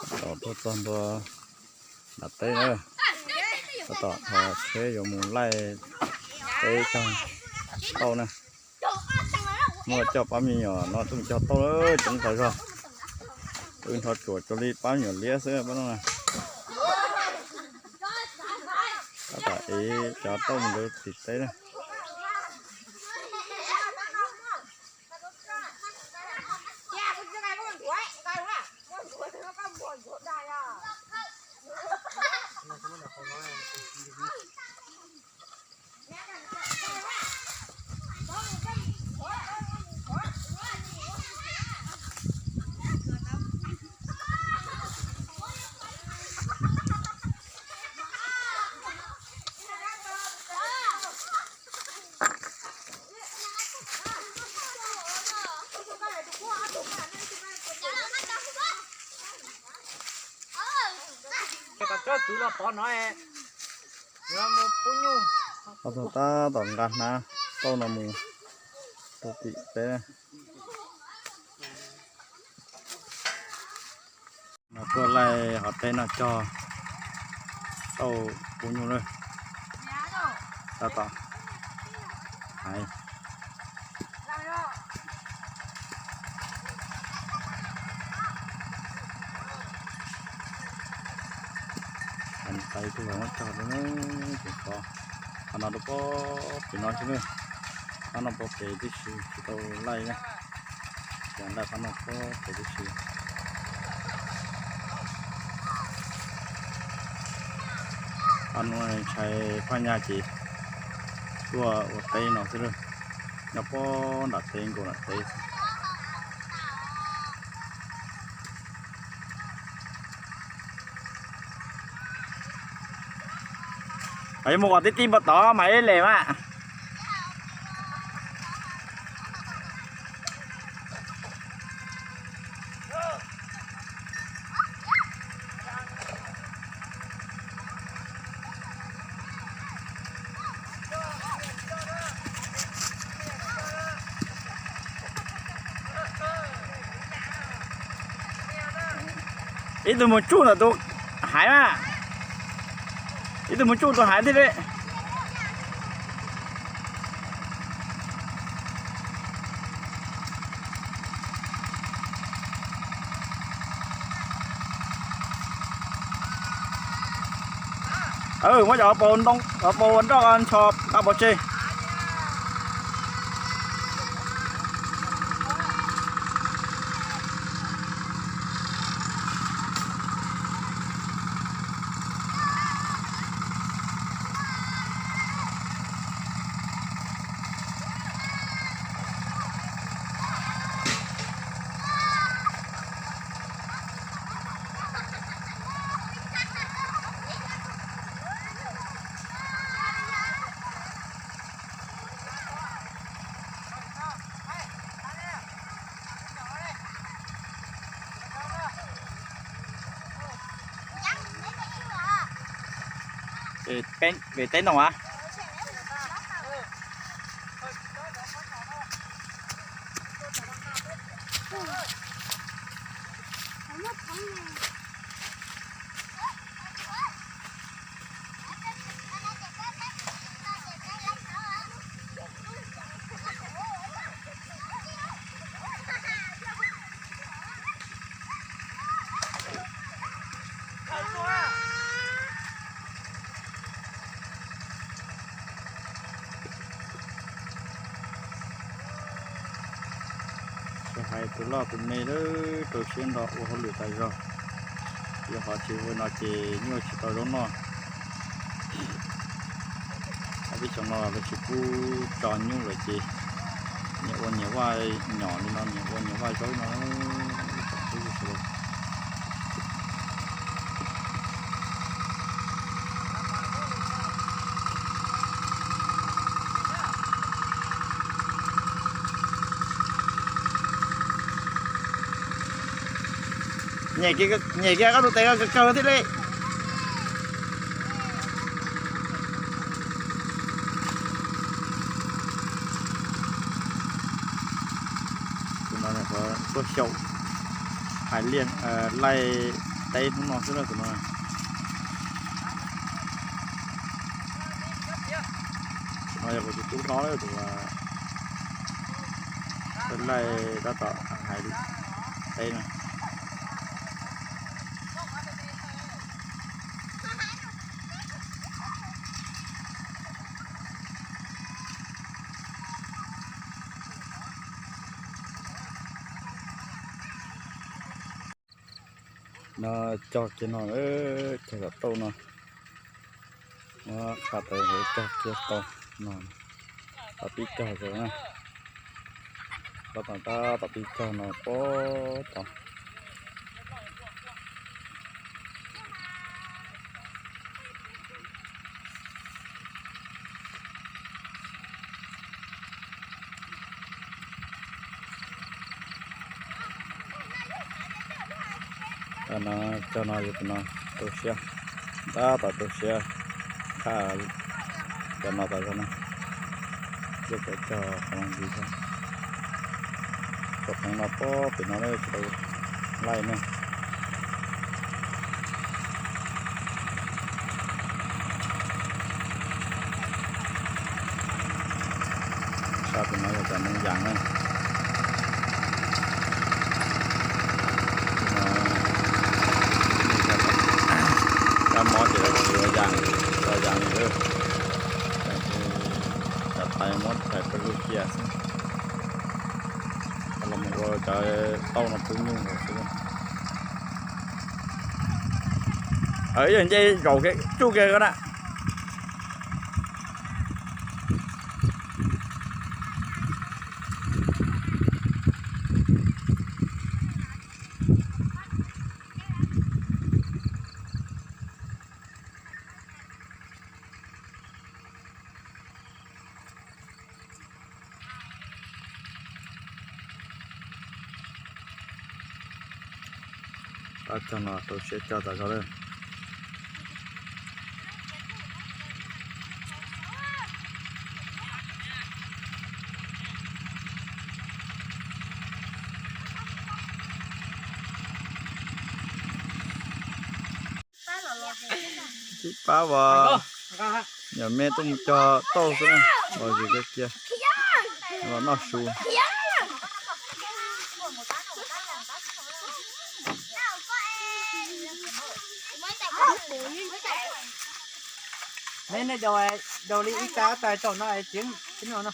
Los tuaj txog ntua nram teb na, tab tom thov tsheb yuav mus laij teb cog tauj na. Muaj coj pab me nyuam no tuaj cog tauj coob tas zog. Wb nrho tsuas cuag li pab me nyuam liab xwb pab no na. Tab tom ev cov tauj mus rau tim teb na. Ob tug tab tom nqa hnab tauj no mus rau tim teb. No tuaj laij hov teb no cog tauj pub nyuj na. Tab tom hais. Hais tus hauv no cog rau na, ces qhov no rau pob pem no xwb na. Qhov no pob pem tib si tsis tau laij na. Ces laij qhov no pob pem tib si. Qhov no ntshai Phaj Nyaj ces tuaj ua teb no xwb, nyob pob nram teb nkaus nram teb. Yuav mus kom tib tib npau tod mas ib leeg mas. Ib tug mus tsuj ntawm tus haiv mas, ib tug mus tsuj tus haiv thiab li. Muab cov paus ntoo, cov paus ua nroj ncho nqa pov tseg. Pem teb no a. Tsis hais tus loj tus me lawm rau siab nto ua hauj lwm tas zog. Yog qhov tsis ua no ces nyuaj tsis tau zaub noj. Ob peb xyoos no lawv tsis pub tso nyuj lawm ces nyias ua nyias vaj nyom li no, nyias ua nyias vaj zaub no. Nyem kiag koj tus tes kawg thiaj li. Tus no tuaj xyaum hais liaj laij teb hnub no xwb na tus no. Tus no yog kuv tus tub hlob na, tus laij laij tab tom hais teb na. No cog kiag no, cog tom tauj no. Muab qha tawv cog kiag tau no. Tom pib cog tau na. Tab tom, tab tom pib cog no puag tod. No cog no yog tus no tu siab, tab tom tu siab qha cov no tas zog na. Coj cov cog qhov no ntxiv thiab. Cov qeev no puag pem no tsis tau laij ne. Sab pem no yog cov neeg yas na. Kab mob ces lawv tsis ua yas, tsis ua yas li lawm. Cov tais muab tais pawg lug cia xwb. Los mus ua cov tauj no pub nyuj xwb. Yog nce zaum tsuj kiag ko na. Pab cog no tu siab cog tas zog lawm. Tsis pab as, yog me tuaj mus cog tauj xwb na, los zis kiag kiag, los noj su. Nej, nej daus li ib tag tas tsom no es txiv no no.